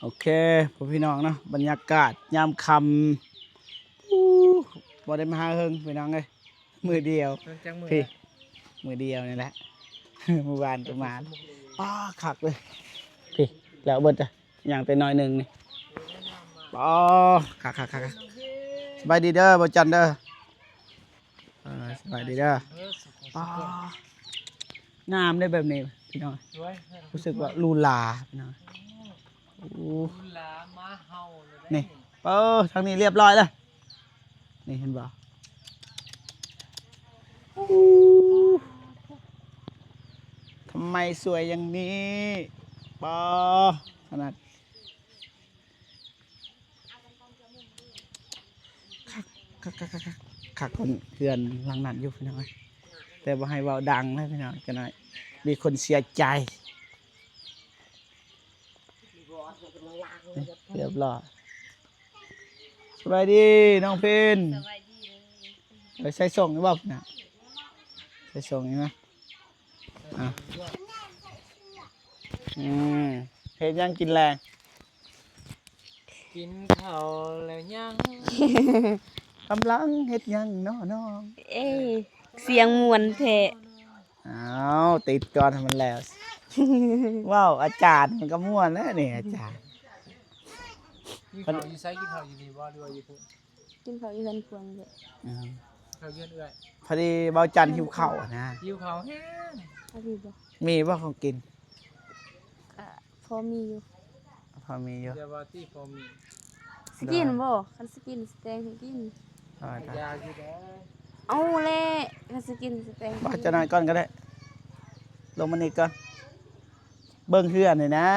ອເຄ ພໍ່ພີ່ນ້ອງເນາະ ບັນຍາກາດຍາມຄ່ຳ ອູ້ ບໍ່ໄດ້ມາຫາເຫິງພີ່ນ້ອງເອີຍ ມື້ດຽວ ເບິ່ງຈັກມື້ ພີ່ ແຫຼະ ມື້ດຽວນີ້ແຫຼະ ມື້ວານກໍມາ ປ້າ ຄັກເລີຍ ພີ່ ແລ້ວເບິດ ຍ່າງແຕ່ໜ້ອຍໜຶ່ງນີ້ ປ້າ ຄັກໆໆ ສະບາຍດີເດີບ່າວຈັນເດີ ເອີ ສະບາຍດີເດີ ປ້າ ງາມເດ້ແບບນີ້ພີ່ນ້ອງ ສວຍ ຮູ້ສຶກວ່າຫຼູຫຼາພີ່ນ້ອງ ໂອ້ ຫຼູຫຼາໝາເຫົ່າເລີຍເດ້ ນີ້ ເອີ ທາງນີ້ລຽບລ້ອຍແລ້ວ ນີ້ເຫັນບໍ່ ໂອ້ ທຳໄມສວຍຢ່າງນີ້ ປ້າ ຂະໜາດ ຄັກ ຄັກ ຄັກ ຄັກ ຄັກ ຄົນເຮືອນຫຼັງນັ້ນຢູ່ພີ່ນ້ອງເອີຍ ແຕ່ບໍ່ໃຫ້ເວົ້າດັງເດີພີ່ນ້ອງ ຈັກໜ້ອຍມີຄົນເສຍໃຈ ຮຽບຮ້ອຍ ສະບາຍດີນ້ອງພິນ ສະບາຍດີເດີ ໄປໃສ່ສົ່ງຢູ່ບໍ່ນະ ໃສ່ສົ່ງຢູ່ນະ ອ່າ ອືມ ເຮັດຫຍັງກິນແລງ? ກິນເຂົ້າແລ້ວຍັງ? ກຳລັງເຮັດຫຍັງນໍນ້ອງ? ເອີ ສຽງມ່ວນແທ້ ອ້າວ ຕິດກ່ອນໃຫ້ມັນແລ້ວ ເວົ້າອາຈານມັນກໍມ່ວນແລ້ວນີ້ ອາຈານ ກິນເຂົ້າຢູ່ໃສ? ກິນເຂົ້າຢູ່ນີ້ບໍ່ ຫຼືວ່າຢູ່ພຸ້ນ? ກິນເຂົ້າຢູ່ເຮືອນພວງເດີ ອືມ ເຂົ້າເຮືອນເອື້ອຍ ພໍດີເບົາຈັນຫິວເຂົ້ານະ ຫິວເຂົ້າແຮງ ອັນນີ້ບໍ່ ມີບໍ່ຂອງກິນ? ກະພໍມີຢູ່ ພໍມີຢູ່ ຢ່າວ່າຕິພໍມີ ຊິກິນບໍ່? ຄັນຊິກິນຊິແຕ່ງໃຫ້ກິນ ເອົາແລ້ວ ຄັນຊິກິນຊິແຕ່ງ ບໍ່ ຈັກໜ້ອຍກ່ອນກໍໄດ້ ລົງມານີ້ກ່ອນ ເບິ່ງເຮືອນນີ້ນະ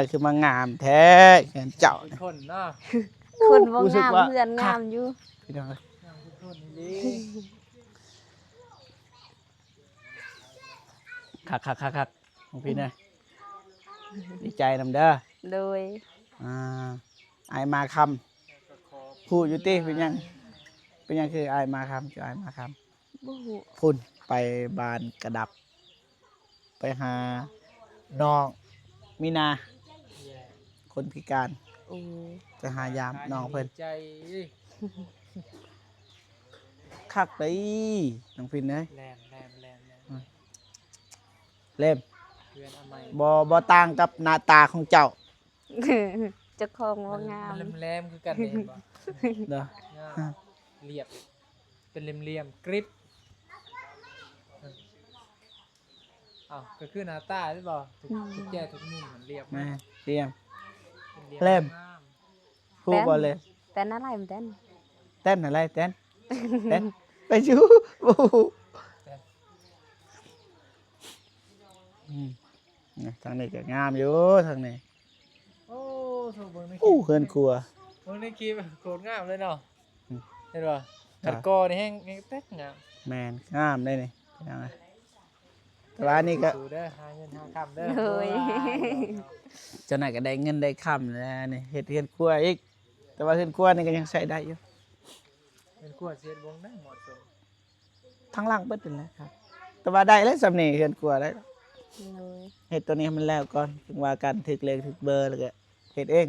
ຄືມາງາມແທ້ເຮືອນເຈົ້ານີ້ ຄົນເນາະ ຄົນບໍ່ງາມ ເຮືອນງາມຢູ່ ພີ່ນ້ອງເອີຍ ຄັກໆໆໆ ຂອງພີ່ນະ ດີໃຈນຳເດີ ໂດຍ ອ່າ ອ້າຍມາຄຳ ຮູ້ຢູ່ຕິ ເປັນຫຍັງ ເປັນຫຍັງຄືອ້າຍມາຄຳ ຊື່ອ້າຍມາຄຳ? ບໍ່ຮູ້ ພຸ້ນ ໄປບ້ານກະດັບ ໄປຫານ້ອງມີນາ ຄົນພິການ ໂອ້ ໄປຫາຢາມນ້ອງເພິ່ນ ຄັກເດ້ນ້ອງພິນເອີຍ ແລ່ນ ແລ່ນ ແລ່ນ ແລ່ນ ອືມ ແລ່ນ ບໍ່ ບໍ່ຕ່າງກັບໜ້າຕາຂອງເຈົ້າ ເຈົ້າຂອງບໍ່ງາມ ມັນແຫຼມໆຄືກັນເດ້ ເຫັນບໍ່ ເນາະ ງາມ ລຽບ ເປັນຫຼ່ຽມໆ ກຣິບ ເອົ້າ ກໍຄືໜ້າຕາເດ້ບໍ່ ທຸກ ອືມ ທຸກແຈທຸກມຸມມັນລຽບ ແມ່ນ ລຽມ ເປັນຫຼ່ຽມ ແຫຼມ ງາມ ຮູ້ບໍ່ເລີຍ ແຕ່ນ ແຕ່ນອະໄລ ແຕ່ນ ແຕ່ນອະໄລ ແຕ່ນ ແຕ່ນ ໄປຢູ່ ບໍ່ຮູ້ ແຕ່ນ ອືມ ນີ້ ທາງນີ້ກໍງາມຢູ່ ທາງນີ້ ໂອ້ ເບິ່ງໃນ ໂອ້ ຄລິບ ເຮືອນຄົວ ເບິ່ງໃນຄລິບ ໂຄດງາມເລີຍເນາະ ອືມ ເຫັນບໍ່ ຄັນ ອ່າ ກໍ່ນີ້ແຮງ ແຮງແຕກງາມ ແມ່ນ ງາມເດ້ນີ້ ພີ່ນ້ອງເອີຍ ແຕ່ວ່າອັນນີ້ກໍ ສູ້ໆເດີ ຫາເງິນຫາຄຳເດີ ໂດຍ ຈັກໜ້ອຍກໍໄດ້ເງິນໄດ້ຄຳແລ້ວນີ້ ເຮັດເຮືອນຄົວອີກ ແຕ່ວ່າເຮືອນຄົວນີ້ກໍຍັງໃຊ້ໄດ້ຢູ່ ເຮືອນຄົວຊິເຮັດບ່ອນໃດເໝາະສົມ? ທາງຫຼັງເບິດນັ້ນແຫຼະຄັບ ແຕ່ວ່າໄດ້ແລ້ວສ່ຳນີ້ ເຮືອນຄົວໄດ້ ໂດຍ ເຮັດຕົວນີ້ໃຫ້ມັນແລ້ວກ່ອນ ຈຶ່ງວ່າກັນ ຖືກເລກຖືກເບີ ແລ້ວກໍເຮັດເອງ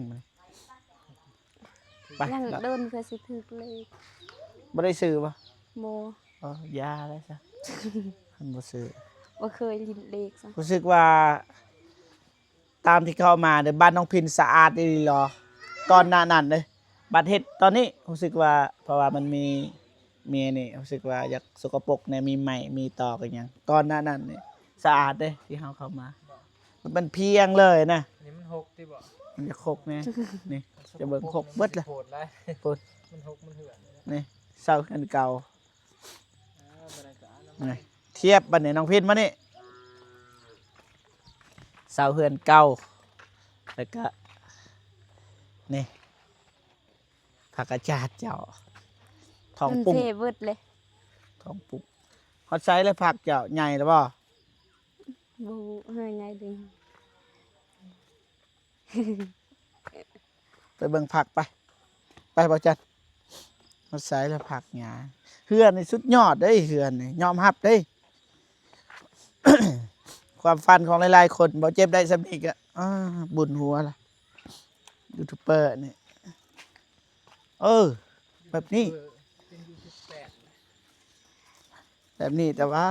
ໄປ ຍັງດົນເພື່ອຊິຖືກເລກ ບໍ່ໄດ້ຊື້ບໍ່? ບໍ່ ເອີ ຢ່າແລ້ວຊະ ຄັນບໍ່ຊື້ ບໍ່ເຄີຍຫຼິ້ນເລກຊະ ຮູ້ສຶກວ່າ ຕາມທີ່ເຂົ້າມາເດີ ບ້ານນ້ອງພິນສະອາດອີ່ຫຼີຫຼໍ? ກ່ອນໜ້ານັ້ນເດ້ ບັດເຮັດຕອນນີ້ຮູ້ສຶກວ່າ ເພາະວ່າມັນມີ ມີອັນນີ້ ຮູ້ສຶກວ່າຢາກສົກກະປົກແດ່ ມີໄມ້ ມີຕອກອີ່ຫຍັງ ກ່ອນໜ້ານັ້ນນີ້ສະອາດເດ້ ທີ່ເຮົາເຂົ້າມາ ມັນ ມັນພຽງເລີຍນະ ນີ້ມັນຫົກຕິບໍ່? ມັນຢາກຫົກແດ່ ນີ້ ຈະເບິ່ງຫົກເບິດລະ ມັນສິໂພດຫຼາຍ ພຸ້ນ ມັນຫົກມັນເຫືອນ ນີ້ ເສົາເຮືອນເກົ່າ ອ່າ ບັນຍາກາດນຳ ນີ້ ທຽບບັດນີ້ ນ້ອງພິນມານີ້ ເສົາເຮືອນເກົ່າ ແລ້ວກະ ນີ້ ຜັກກາດຈາດເຈົ້າ ທ້ອງປຸ້ງ ມັນເພເບິດເລີຍ ທ້ອງປຸ້ງ ຮອດໃສແລ້ວຜັກເຈົ້າ ໃຫຍ່ແລ້ວບໍ່? ບໍ່ຮູ້ ເຮີ້ຍ ໃຫຍ່ເລີຍ. ໄປເບິ່ງຜັກໄປ ໄປ ບໍ່ຈັດ ມາໃສ່ລະຜັກຫຍ້າ ເຮືອນນີ້ສຸດຍອດເດ້ ເຮືອນນີ້ຍອມຮັບເດ້ ຄວາມຝັນຂອງຫຼາຍໆຄົນ ບໍ່ເຈັບໄດ້ສ່ຳນີ້ກະ ອາ ບຸນຫົວລະ ຢູທູບເບີນີ້ ເອີ ແບບນີ້ ເປັນຢູທູບແປດ ແບບນີ້ ແຕ່ວ່າ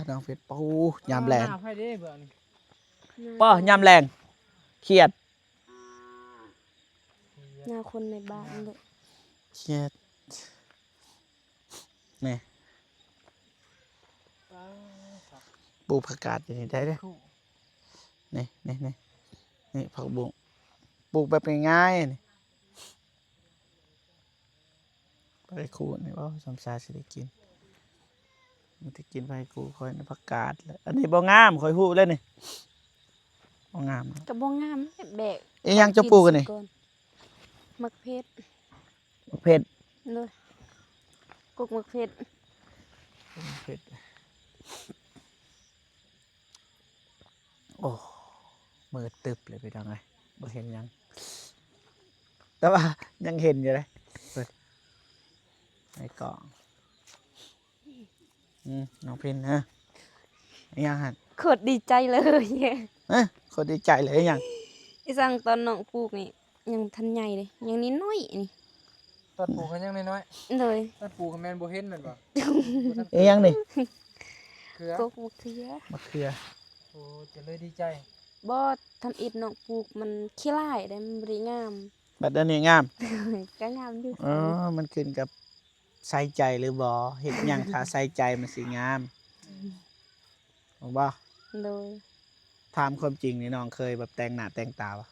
ນ້ອງເພັດ ໂອ້ ຍາມແລງ ໜ້າໃຜເດ້ເບິ່ງນີ້ ປ້ອ ຍາມແລງ ຄຽດ ໜ້າຄົນໃນບ້ານເລີຍ ຄຽດ ນີ້ ປູກຜັກກາດຢູ່ນີ້ໄດ້ເດ້ ນີ້ ນີ້ ນີ້ ນີ້ ຜັກບຸ້ງ ປູກແບບງ່າຍໆ ນີ້ ໄປຄູດນີ້ ເວົ້າຊ່ຳຊາຊິໄດ້ກິນ ມັນໄດ້ກິນໄປຄູດ ຂ້ອຍນະ ຜັກກາດແຫຼະ ອັນນີ້ບໍ່ງາມ ຂ້ອຍຮູ້ແລ້ວນີ້ ບໍ່ງາມ ກໍບໍ່ງາມແບກ ອີຫຍັງເຈົ້າປູກອັນນີ້ ໝາກເຜັດ ໝາກເຜັດ ໂດຍ ກົກໝາກເຜັດ ໝາກເຜັດ ໂອ້ ມືດຕຶບເລີຍພີ່ນ້ອງເອີຍ ບໍ່ເຫັນຫຍັງ ແຕ່ວ່າຍັງເຫັນຢູ່ເດ້ ເບິ່ງໃນກ້ອງ ອືມ ນ້ອງພິນ ຮະ ອີຫຍັງຫັ້ນ ໂຄດດີໃຈເລີຍ ຮະ ໂຄດດີໃຈເລີຍ ອີຫຍັງ ອີສັງຕອນນ້ອງປູກນີ້ ຍັງທັນໃຫຍ່ເດ້ ຍັງນ້ອຍໆນີ້ ຕອນປູກກໍຍັງນ້ອຍໆ ໂດຍ ຕອນປູກກໍແມ່ນບໍ່ເຫັນແມ່ນບໍ່ ອີຫຍັງນີ້ ເຂືອ ກົກໝາກເຂືອ ໝາກເຂືອ ໂອ້ ຈະເລີຍດີໃຈ ບໍ່ ທຳອິດນ້ອງປູກມັນຂີ້ຮ້າຍເດ້ ມັນບໍ່ໄດ້ງາມ ບັດອັນນີ້ງາມ ກໍງາມຢູ່ ອໍ ມັນຂຶ້ນກັບໃສ່ໃຈຫຼືບໍ່ ເຮັດຫຍັງຖ້າໃສ່ໃຈມັນຊິງາມ ແມ່ນບໍ່ ໂດຍ ຖາມຄວາມຈິງນີ້ ນ້ອງເຄີຍແບບແຕ່ງໜ້າແຕ່ງຕາບໍ່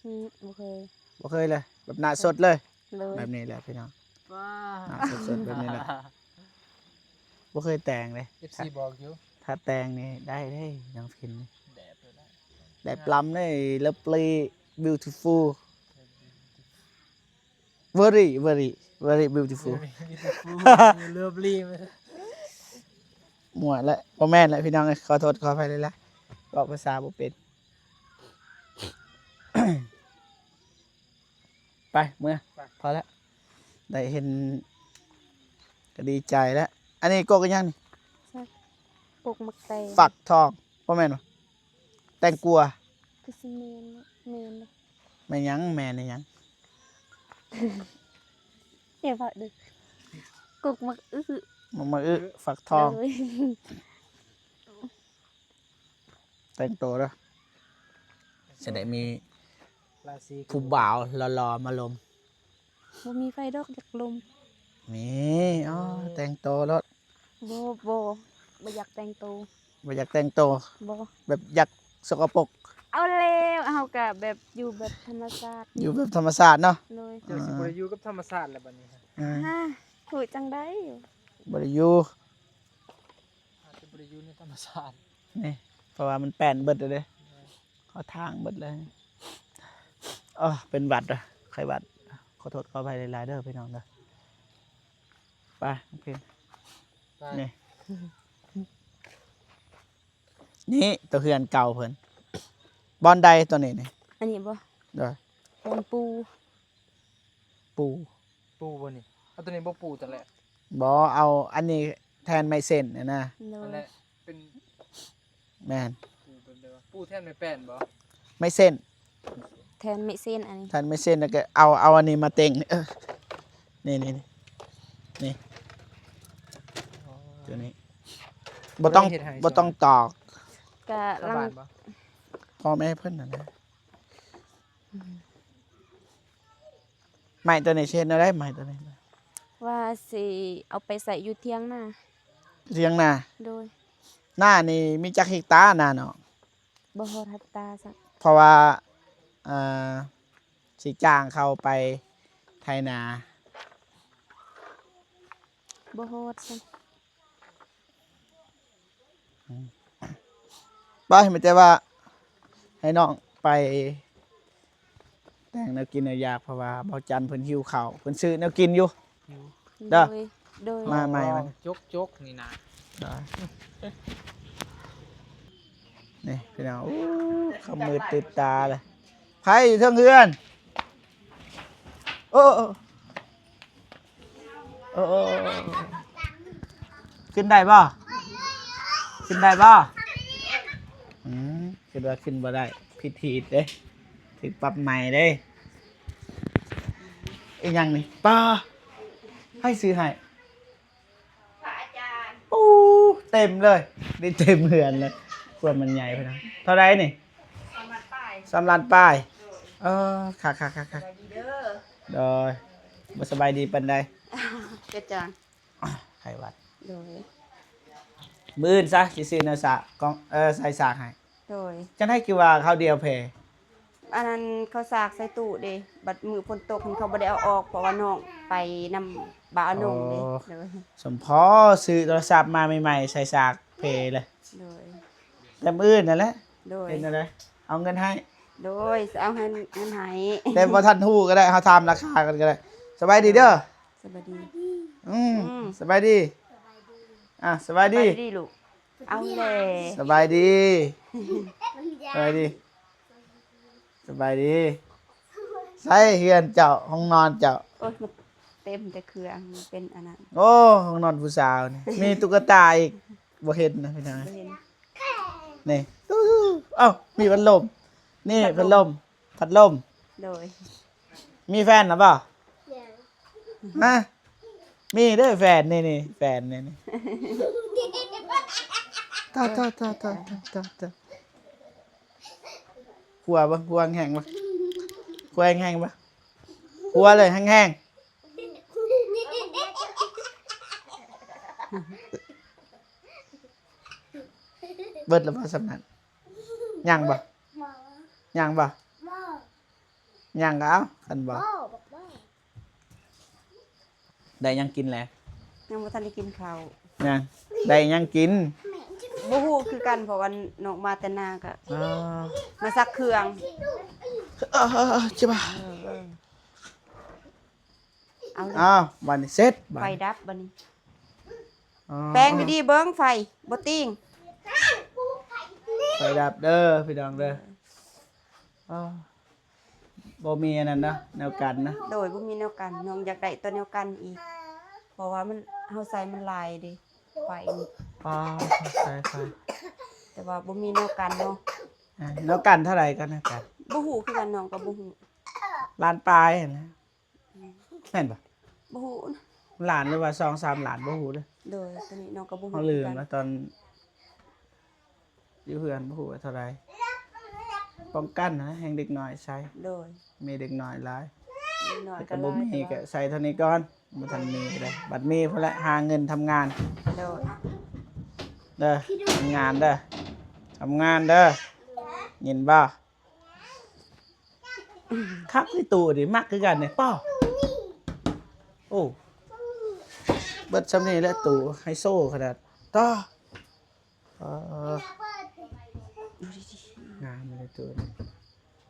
ອືມ ບໍ່ເຄີຍ ບໍ່ເຄີຍເລີຍ ແບບໜ້າສົດເລີຍ ໂດຍ ແບບນີ້ແຫຼະພີ່ນ້ອງ ວ້າ ໜ້າສົດໆແບບນີ້ແຫຼະ ບໍ່ເຄີຍແຕ່ງເດ້ ເອັຟຊີບອກຢູ່ ຖ້າແຕ່ງນີ້ໄດ້ເດ້ ນ້ອງພິນ ແບບລຳເດ້ lovely beautiful very very very beautiful lovely ໝວດແຫຼະ ບໍ່ແມ່ນແຫຼະພີ່ນ້ອງເອີຍ ຂໍໂທດຂໍອະໄພຫຼາຍໆ ເວົ້າພາສາບໍ່ເປັນ ໄປເມືອ ໄປ ພໍແລ້ວ ໄດ້ເຫັນກໍດີໃຈແລ້ວ ອັນນີ້ກົກອີຫຍັງນີ້ ກົກໝາກແຕງ ຝັກທອງ ບໍ່ແມ່ນບໍ່ ແຕງກົວ ຄືຊິແມ່ນ ແມ່ນເດ້ ແມ່ນຫຍັງ ແມ່ນອີຫຍັງ ຢ່າເວົ້າເດີ ກົກໝາກອຶ ໝາກອຶ ຝັກທອງ ໂດຍ ແຕ່ງໂຕເດີ ຈະໄດ້ມີຜູ້ບ່າວຫຼໍ່ໆມາລົມ ບໍ່ມີໃຜດອກຢາກລົມ ນີ້ ອໍ ແຕ່ງໂຕໂລດ ບໍ່ ບໍ່ ບໍ່ຢາກແຕ່ງໂຕ ບໍ່ຢາກແຕ່ງໂຕ ບໍ່ ແບບຢາກສົກກະປົກ ເອົາແລ້ວ ເຮົາກະແບບຢູ່ແບບທຳມະຊາດ ຢູ່ແບບທຳມະຊາດເນາະ ໂດຍ ເຈົ້າຊິບໍ່ໄດ້ຢູ່ກັບທຳມະຊາດແລ້ວບັດນີ້ ອືມ ຮະ ຮູ້ຈັ່ງໃດ ບໍ່ໄດ້ຢູ່ ອາດຈະບໍ່ໄດ້ຢູ່ໃນທຳມະຊາດ ນີ້ ເພາະວ່າມັນແປ້ນເບິດແລ້ວເດ້ ເຂົາທາງເບິດເລີຍ ເອີ ເປັນຫວັດ ໄຂ້ຫວັດ ຂໍໂທດຂໍອະໄພຫຼາຍໆເດີພີ່ນ້ອງເດີ ໄປ ນ້ອງພິນ ໄປ ນີ້ ນີ້ໂຕເຮືອນເກົ່າເພິ່ນ ບ່ອນໃດໂຕນີ້ນີ້ ອັນນີ້ບໍ່ ໂດຍ ບ່ອນປູ ປູ ປູບໍ່ນີ້ ເອົາໂຕນີ້ບໍ່ປູຕະແຫຼະ ບໍ່ ເອົາອັນນີ້ແທນໄມ້ເສັ້ນຫັ້ນນະ ໂດຍ ອັນນັ້ນເປັນ ແມ່ນ ປູແບບໃດວະ ປູແທນໄມ້ແປ້ນບໍ່ ໄມ້ເສັ້ນ ແທນໄມ້ເສັ້ນອັນນີ້ ແທນໄມ້ເສັ້ນ ແລ້ວກໍເອົາ ເອົາອັນນີ້ມາເຕັງ ເອີ ນີ້ ນີ້ ນີ້ ອໍ ຕົວນີ້ ບໍ່ຕ້ອງ ບໍ່ຕ້ອງຕອກ ກະຫຼັງ ພໍ່ແມ່ເພິ່ນຫັ້ນນະ ໄມ້ຕົວນີ້ຊິເຮັດແນວໃດ ໄມ້ຕົວນີ້ ວ່າຊິເອົາໄປໃສ່ຢູ່ຖຽງນາ ຖຽງນາ ໂດຍ ນານີ້ມີຈັກເຮັກຕາ ນານ້ອງ ບໍ່ຮອດເຮັກຕາຊ້ຳ ເພາະວ່າ ເອີ ຊິຈ້າງເຂົາໄປໄຖນາ ບໍ່ຮອດຊ້ຳ ອືມ ໄປ ມີແຕ່ວ່າໃຫ້ນ້ອງໄປແຕ່ງແນວກິນແນວຢາກ ເພາະວ່າບ່າວຈັນເພິ່ນຫິວເຂົ້າ ເພິ່ນຊື້ແນວກິນຢູ່ ໂດຍ ເດີ ໂດຍ ມາໃໝ່ ມາ ຈົກໆນີ້ນະ ໄດ້ ນີ້ພີ່ນ້ອງ ໂອ້ ຄ່ຳມືດຕື່ນຕາເລີຍ ໃຜຢູ່ເທິງເຮືອນ ໂອ້ ໂອ້ ໂອ້ ຂຶ້ນໄດ້ບໍ່? ຂຶ້ນໄດ້ບໍ່? ອືມ ຄິດວ່າຂຶ້ນບໍ່ໄດ້ ຜິດຮີດເດ້ ຖືກປັບໃໝເດ້. ອີ່ຫຍັງນີ້? ປ້າ ໃຜຊື້ໃຫ້? ພະອາຈານ. ໂອ້ ເຕັມເລີຍ ໄດ້ເຕັມເຮືອນເລີຍ. ຄວາມມັນໃຫຍ່ພຸ້ນນະ. ເທົ່າໃດນີ້? ສາມລ້ານປາຍ. ສາມລ້ານປາຍ. ໂດຍ. ເອີ ຄັກໆໆໆ. ສະບາຍດີເດີ. ໂດຍ. ບໍ່ສະບາຍດີປານໃດ? ເປັນຫຍັງ? ໄຂ້ຫວັດ. ໂດຍ. ມື້ອື່ນຊະ ຊິຊື້ແນວສາກ ກອງ ເອີ ໃສ່ສາກໃຫ້. ໂດຍ. ຈັ່ງໃດຄືວ່າເຂົາດຽວແພ? ອັນນັ້ນເຂົາສາກໃສ່ຕູ້ເດ້ ບັດມື້ຝົນຕົກຫັ້ນເຂົາບໍ່ໄດ້ເອົາອອກ ເພາະວ່ານ້ອງໄປນຳບ່າວອານົງເດ້. ອໍ ໂດຍ. ສົມພໍຊື້ໂທລະສັບມາໃໝ່ໆ ໃສ່ສາກເພເລີຍ. ໂດຍ. ແຕ່ມື້ອື່ນນັ້ນແຫຼະ. ໂດຍ. ເຮັດແນວໃດ? ເອົາເງິນໃຫ້. ໂດຍ ຊິເອົາເງິນໃຫ້. ແຕ່ບໍ່ທັນຮູ້ກໍໄດ້ ເຮົາຖາມລາຄາກັນກໍໄດ້. ສະບາຍດີເດີ. ສະບາຍດີ. ອືມ ອືມ ສະບາຍດີ. ອ່າ ສະບາຍດີ. ສະບາຍດີລູກ. ເອົາແຫຼະ. ສະບາຍດີ. ສະບາຍດີ. ສະບາຍດີ. ໃສເຮືອນເຈົ້າ ຫ້ອງນອນເຈົ້າ? ໂອ້ຍ ມັນເຕັມແຕ່ເຄື່ອງ ມັນເປັນອັນນັ້ນ. ໂອ້ ຫ້ອງນອນຜູ້ສາວນີ້ ມີຕຸກກະຕາອີກ. ບໍ່ເຫັນນະພີ່ນ້ອງ. ບໍ່ເຫັນ. ນີ້ ເອົ້າ ມີພັດລົມ. ນີ້ ພັດລົມ ພັດລົມ. ໂດຍ. ມີແຟນແລ້ວບໍ່? ຍັງ. ຮະ? ມີເດີແຟນ ນີ້ໆ ແຟນນີ້ໆ. ຕາ ຕາ ຕາ ຕາ ຕາ ຕາ ຕາ. ຂົວເບິ່ງ ຂົວແຮງໆ ບໍ່? ຂົວແຮງໆ ບໍ່? ຂົວເລີຍແຮງໆ. ເບິດແລ້ວບໍ່ສ່ຳນັ້ນ? ຍັງບໍ່? ຍັງບໍ່? ຍັງກໍເອົາ ຄັນບໍ່ ໄດ້ຫຍັງກິນແລ້ວ? ຍັງບໍ່ທັນໄດ້ກິນເຂົ້າ. ຍັງ ໄດ້ຫຍັງກິນ? ບໍ່ຮູ້ຄືກັນ ເພາະວ່ານ້ອງມາແຕ່ນາກໍ ອໍ ມາຊັກເຄື່ອງ. ເອີ ເອີ ເອີ ເຈັບ ເອີ ເອີ. ເອົາ ອ້າວ ບາດນີ້ເສັດ ບາດນີ້ ໄຟດັບບາດນີ້. ອໍ ແປງດີໆ ເບິ່ງໄຟບໍ່ຕິງ. ໄຟດັບເດີພີ່ນ້ອງເດີ. ອໍ ບໍ່ມີອັນນັ້ນເນາະ ແນວກັນເນາະ. ໂດຍ ບໍ່ມີແນວກັນ. ນ້ອງຢາກໄດ້ຕົວແນວກັນອີກ ເພາະວ່າມັນ ເຮົາໃຊ້ມັນຫຼາຍເດ້ ໄຟນີ້. ອໍ ໃຊ້ໄຟ ແຕ່ວ່າບໍ່ມີແນວກັນເນາະ. ອ່າ ແນວກັນເທົ່າໃດ? ກັນ ແນວກັນ ບໍ່ຮູ້ຄືກັນ ນ້ອງກໍບໍ່ຮູ້. ລ້ານປາຍຫັ້ນນະ. ແມ່ນບໍ່? ບໍ່ຮູ້ນະ. ລ້ານ ຫຼືວ່າສອງສາມລ້ານ ບໍ່ຮູ້ເດີ. ໂດຍ ຕົວນີ້ນ້ອງກໍບໍ່ຮູ້ ເຮົາລືມແລ້ວ ຕອນຢູ່ເຮືອນບໍ່ຮູ້ວ່າເທົ່າໃດ. ປ້ອງກັນນະ ແຮ່ງເດັກນ້ອຍໃຊ້. ໂດຍ. ມີເດັກນ້ອຍຫຼາຍ ເດັກນ້ອຍກໍບໍ່ມີ ກໍໃຊ້ເທົ່ານີ້ກ່ອນ. ບໍ່ທັນມີກໍໄດ້ ບັດມີພຸ້ນແຫຼະ ຫາເງິນທຳງານ. ໂດຍ. ເດີ ທຳງານເດີ ທຳງານເດີ ຍິນບໍ່? ຄັກໃນຕູ້ນີ້ ມັກຄືກັນນີ້ ປ້ອ. ໂອ້ ເບິດຊ່ຳນີ້ແຫຼະ ຕູ້ໄຮໂຊຂະໜາດ ຕໍ່. ອໍ ງາມເລີຍຕູ້ນີ້.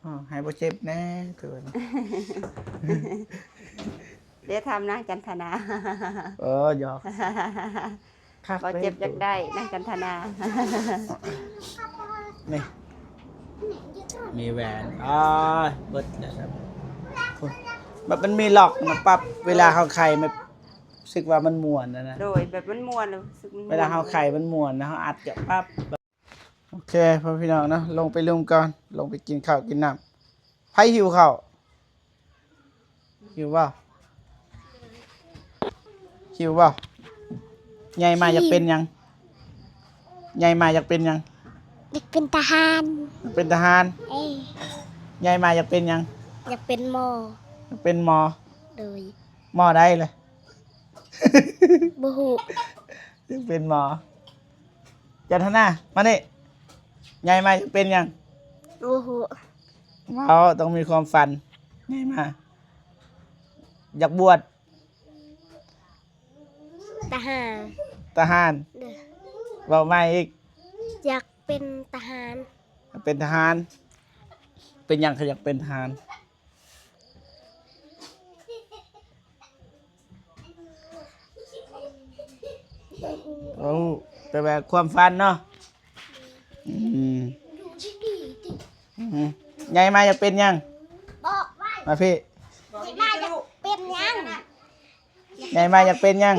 ອໍ ໃຫ້ບໍ່ເຈັບແດ່ຕູ້ນີ້. ດຽວຖາມນາງຈັນທະນາ. ເອີ ຢອກ ຄັກ ບໍ່ເຈັບຢາກໄດ້ນາງຈັນທະນາ. ນີ້ ມີແຫວນ ອ້າຍ ເບິດແລ້ວ ແບບມັນມີລັອກນະ ປັບ ເວລາເຮົາໄຂ ແບບ ຮູ້ສຶກວ່າມັນມ່ວນນະ. ໂດຍ ແບບມັນມ່ວນ ຮູ້ສຶກມັນມ່ວນ ເວລາເຮົາໄຂມັນມ່ວນນະ ເຮົາອັດກະປັບ. ໂອເຄ ພໍ່ພີ່ນ້ອງເນາະ ລົງໄປລຸ່ມກ່ອນ ລົງໄປກິນເຂົ້າກິນນ້ຳ. ໃຜຫິວເຂົ້າ? ຫິວບໍ່? ຫິວບໍ່? ໃຫຍ່ມາຢາກເປັນຫຍັງ? ໃຫຍ່ມາຢາກເປັນຫຍັງ? ຢາກເປັນທະຫານ. ຢາກເປັນທະຫານ? ເອີ. ໃຫຍ່ມາຢາກເປັນຫຍັງ? ຢາກເປັນໝໍ. ຢາກເປັນໝໍ? ໂດຍ. ໝໍໃດລະ? ບໍ່ຮູ້. ຢາກເປັນໝໍ. ຈັນທະນາ ມານີ້ ໃຫຍ່ມາຢາກເປັນຫຍັງ? ບໍ່ຮູ້. ເວົ້າ ຕ້ອງມີຄວາມຝັນ ໃຫຍ່ມາ ຢາກບວດ ທະຫານ. ທະຫານ. ໂດຍ. ເວົ້າໃໝ່ອີກ. ຢາກເປັນທະຫານ. ຢາກເປັນທະຫານ. ເປັນຫຍັງຄືຢາກເປັນທະຫານ? ໂອ້ ແປວ່າຄວາມຝັນເນາະ. ອືມ ອືມ ໃຫຍ່ມາຢາກເປັນຫຍັງ? ບອກມາ ມາພີ້. ໃຫຍ່ມາຢາກເປັນຫຍັງ? ໃຫຍ່ມາຢາກເປັນຫຍັງ?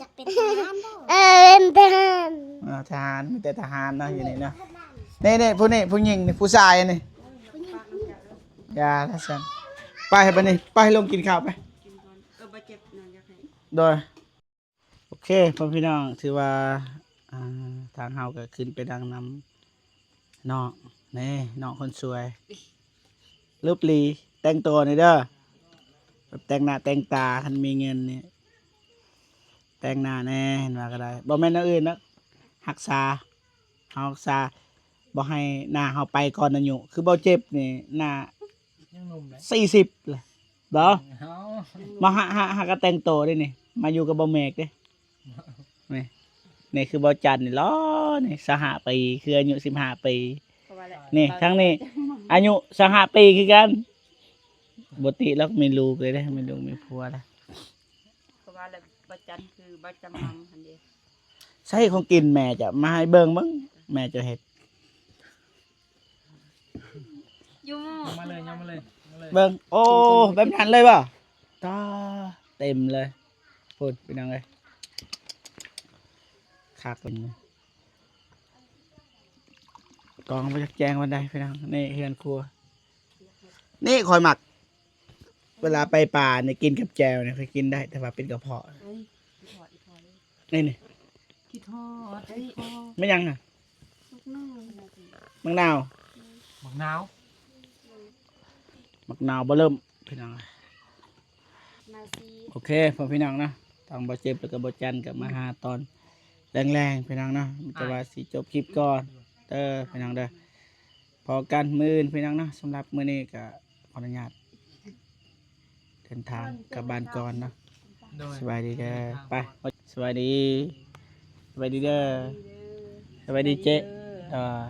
ຢາກເປັນທະຫານບໍ? ເອີ ເປັນທະຫານ. ອ່າ ທະຫານ ມີແຕ່ທະຫານເນາະ ຢູ່ນີ້ເນາະ. ນີ້ໆ ຜູ້ນີ້ ຜູ້ຍິງນີ້ ຜູ້ຊາຍນີ້ ຢ່າລະຊັ້ນ. ໄປ ບັດນີ້ ໄປ ລົງກິນເຂົ້າໄປ. ເຈັບນະ ຢາກໃຫ້ ໂດຍ ໂອເຄ ພໍ່ພີ່ນ້ອງ ຖືວ່າ ອ່າ ທາງເຮົາກໍຂຶ້ນໄປນັ່ງນຳນ້ອງ ນີ້ ນ້ອງຄົນສວຍ ຮູບຫຼີ ແຕ່ງໂຕນີ້ເດີ ແບບແຕ່ງໜ້າແຕ່ງຕາ ຄັນມີເງິນນີ້ ແຕ່ງໜ້າແດ່ ເຫັນວ່າກໍໄດ້ ບໍ່ແມ່ນແນວອື່ນດອກ ຮັກສາ ເຮົາຮັກສາ ບໍ່ໃຫ້ໜ້າເຮົາໄປກ່ອນອາຍຸ ຄືບໍ່ເຈັບນີ້ ໜ້າ ຍັງໜຸ່ມເດ້ ສີ່ສິບລະ ບໍ່ ເຮົາ ມາຫາ ຫາ ຫາກໍແຕ່ງໂຕເດ້ນີ້ ມາຢູ່ກັບບໍ່ແມັກເດ້ ນີ້ ນີ້ຄືບໍ່ຈັນນີ້ຫຼໍ່ນີ້ ຊາວຫ້າປີ ຄືອາຍຸສິບຫ້າປີ ເພາະວ່າແຫຼະ ນີ້ ທາງນີ້ ອາຍຸຊາວຫ້າປີຄືກັນ ບໍ່ຕິລອກ ມີລູກເລີຍເດ້ ມີລູກມີຜົວລະ ເພາະວ່າແຫຼະ ບໍ່ຈັນຄືບໍ່ຈຳນຳຫັ້ນເດ້ ໃຊ້ຂອງກິນແມ່ຈະມາໃຫ້ເບິ່ງເບິ່ງ ແມ່ຈະເຮັດ ຢູ່ໝໍ້ ເອົາມາເລີຍ ເອົາມາເລີຍ ເອົາມາເລີຍ ເບິ່ງ ໂອ້ ແບບນັ້ນເລີຍບໍ່ ຕາ ເຕັມເລີຍ ພຸ້ນ ພີ່ນ້ອງເອີຍ ຄັກເລີຍ ກ້ອງບໍ່ຢາກແຈ້ງປານໃດພີ່ນ້ອງ ນີ້ເຮືອນຄົວ ນີ້ຂ້ອຍມັກ ເວລາໄປປ່ານີ້ ກິນກັບແຈ່ວນີ້ ຂ້ອຍກິນໄດ້ ແຕ່ວ່າເປັນກະເພາະ ເອີຍ ອີ່ພໍ່ ອີ່ພໍ່ເອີຍ ນີ້ ນີ້ ຄິດຮອດ ເອີຍ ຄິດຮອດ ແມ່ນຫຍັງນະ? ໝາກນາວ ໝາກນາວ ໝາກນາວ ໝາກນາວບໍ່ເລີ່ມ ພີ່ນ້ອງ ມາຊິ ໂອເຄ ພໍ່ພີ່ນ້ອງເນາະ ທາງບໍ່ເຈັບ ແລ້ວກໍບໍ່ຈັນ ກໍມາຫາຕອນແລງໆ ພີ່ນ້ອງເນາະ ມີແຕ່ວ່າຊິຈົບຄລິບກ່ອນເດີ ພີ່ນ້ອງເດີ ພໍ້ກັນມື້ອື່ນ ພີ່ນ້ອງເນາະ ສຳລັບມື້ນີ້ກໍຂໍອະນຸຍາດ ເດີນທາງກັບບ້ານກ່ອນເນາະ ໂດຍ ສະບາຍດີເດີ ເດີນທາງ ໄປ ສະບາຍດີ ສະບາຍດີເດີ ສະບາຍດີເຈ້ ສະບາຍດີເດີ ອ່າ